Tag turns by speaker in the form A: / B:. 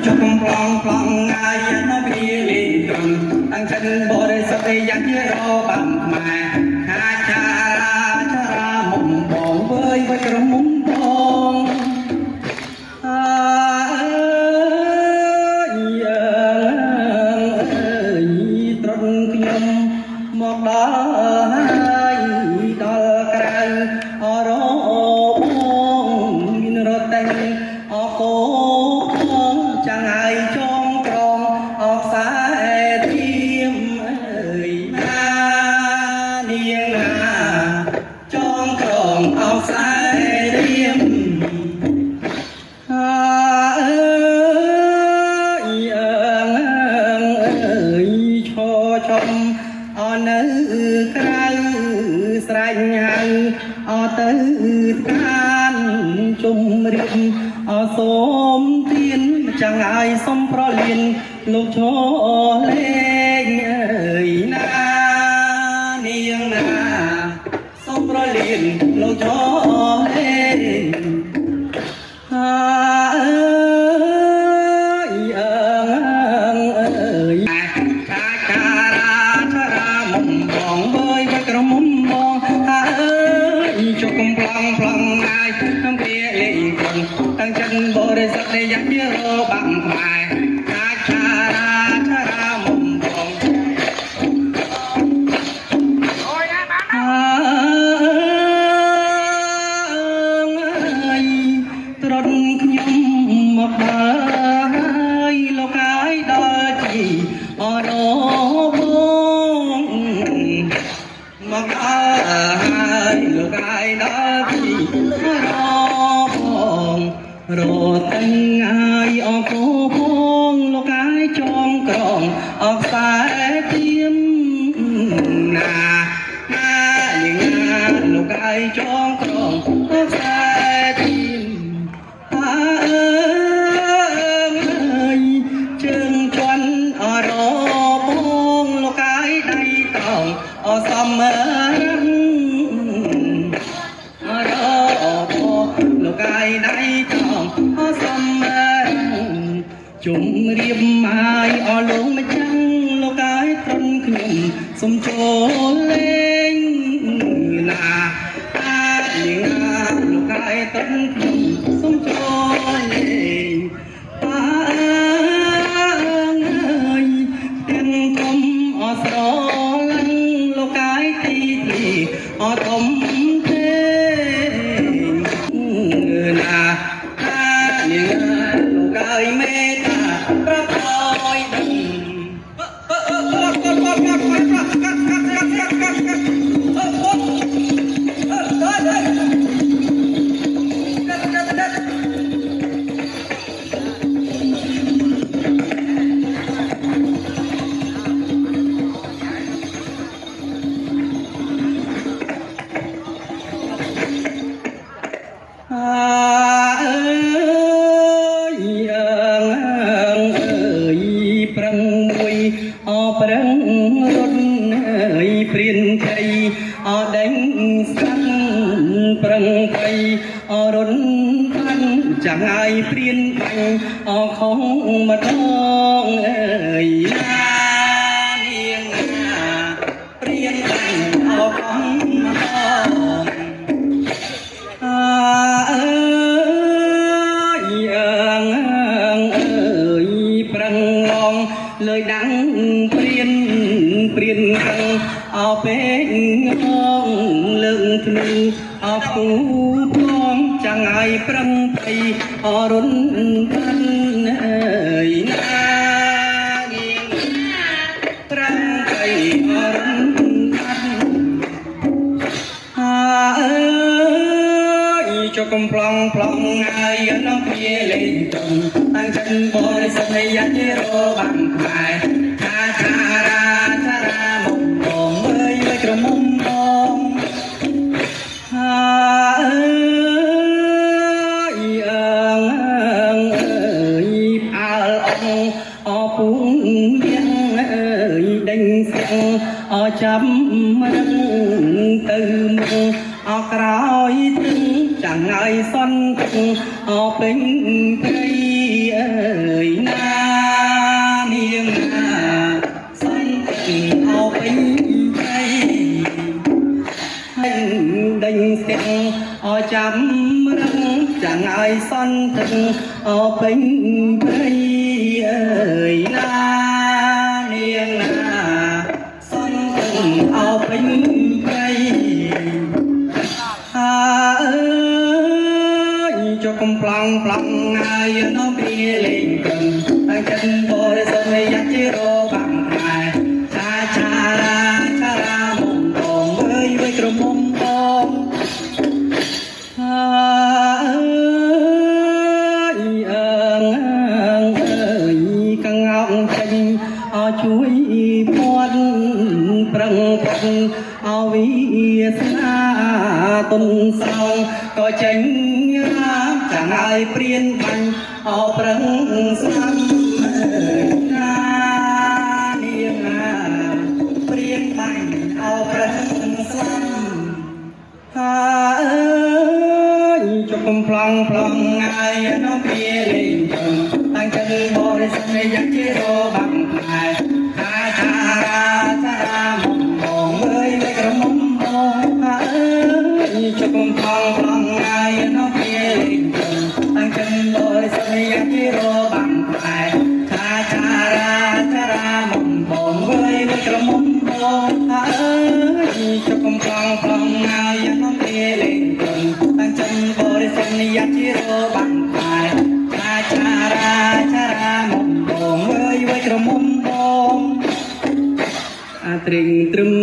A: ជុំប្លង់ប្លង់ងាយនៅគ្នាលេងត្រង់តាំងចិនបរិសុទ្ធយ៉ាងជារបាំខ្មែរខាចារាចារាមុំបងវើយវើក្រមុំបងអើយអើយត្រង់ខ្ញុំមកដល់ហើយដល់ក្រៅអរបងមានរត់តែងអកោផងចាំងហើយចងក្រងអកខ្សែធៀមអើយណានាងណាចងក្រងអកខ្សែធៀម អើយអើយឈរឈំអនៅក្រៅស្រែកហៅអទៅស្កានជុំរៀបអសូមទៀនចាំងឲ្យសុំប្រលៀនលោកឈរលេងអើយណានាងណាសុំប្រលៀនលោកឈរលេង អើយអើយកាការាឆរាមុំបងវើយវើក្រមុំបងអើយជុកកំប្លង់ប្លង់ងាយក្នុងគ្រាលេងគុនតាំងចិនបរិសុទ្ធនៃយ៉ាងជារបាំខ្មែរកាឆារាឆារាមុំបង អើយត្រត់ខ្ញុំមកដល់ហើយលោកហើយដល់ជីអរបងមកដល់ហើយលោកហើយដល់ជីអរបងរត់ទាំងហើយអកោផងលោកហើយចងក្រងអកខ្សែទៀមណា ណានាងណាលោកហើយចងក្រងអកខ្សែទៀមអើយជើងជន់អរបងលោកហើយដៃតោងអសំរងអរបងលោកហើយដៃតោងអសំរងជុំរៀបហើយអលោកម្ចាំងលោកហើយត្រន់ខ្ញុំសុំចូលលេងណាអានាងណាលោកហើយត្រន់ខ្ញុំសុំចូលលេងអើយទាំងធំអស្រឡាញ់លោកហើយទីទីអធំទេណាអានាងណាលោកហើយមេត្តាប្រាប់ឲ្យដឹង អើយអើយប្រឹងមួយអប្រឹងរត់អើយព្រានជ័យអដេញស្កាត់ប្រឹងភ័យអរុនបាញ់ចាំងឲ្យព្រានបាញ់អខងម្ដងអើយណានាងណាព្រានបាញ់អខងម្ដង អើយអើយប្រឹងឡងលើយដាំងព្រៀនព្រៀនខឹងអោពេកងងលើកធ្នូអោពូផងចាំងឲ្យប្រឹងភ័យអរុនបានអើយណានាងប្រឹងភ័យអរុនបាន អើយចុកកំប្លង់ប្លង់ហើយនំគ្នាលេងតុងតាំងចិនបរិសុទ្ធនៃយ៉ាជារបាំខ្មែរថាចារាចារាមុំបងអើយលើក្រមុំបងអើយអើយផ្អើលអងអពូងយ៉ាងអើយដេញសៀងអចាំរឹងទៅមុខអក្រោយទឹងចាំងឲ្យសន់ទឹងអពេញព្រៃអើយណា សន្តិអពេញព្រៃអើយណានាងណាសន្តិអពេញព្រៃអើយចុកកំប្លង់ប្លង់ហើយនំពីលេងកឹមតាំងចិត្តបរិសុទ្ធយ៉ាច់ជារបាំងផ្ែឆាឆារាឆារាមុំបងអើយវើយក្រមុំបង អើយអើងអើយកងោកចេញអជួយពាត់ប្រឹងពាត់អវិស្នាទុនសោងក៏ចេញរាមចាំងឲ្យព្រៀនបាញ់អប្រឹងស្នាមណានាងណាព្រៀនបាញ់អប្រឹងស្នាម អើយជុំប្លង់ប្លង់ថ្ងៃនំពីលេងជុំតាំងចិត្តបរិសុទ្ធយ៉ាងជារបាំងផ្លែថាចារាចារាមុំបងអើយលើក្រមុំបងអើយជុំប្លង់ប្លង់ថ្ងៃនំពីលេងជុំតាំងចិត្តបរិសុទ្ធយ៉ាងជារបាំងផ្លែថាចារាចារាមុំបងអើយលើក្រមុំបងអើយជុំប្លង់ប្លង់ថ្ងៃនំពីលេងជុំតាំងចិត្តបរិសុទ្ធយ៉ាងជារបាំងផ្លែថាចារាចារាមុំបងអើយវើយក្រមុំបងអាត្រេងត្រឹម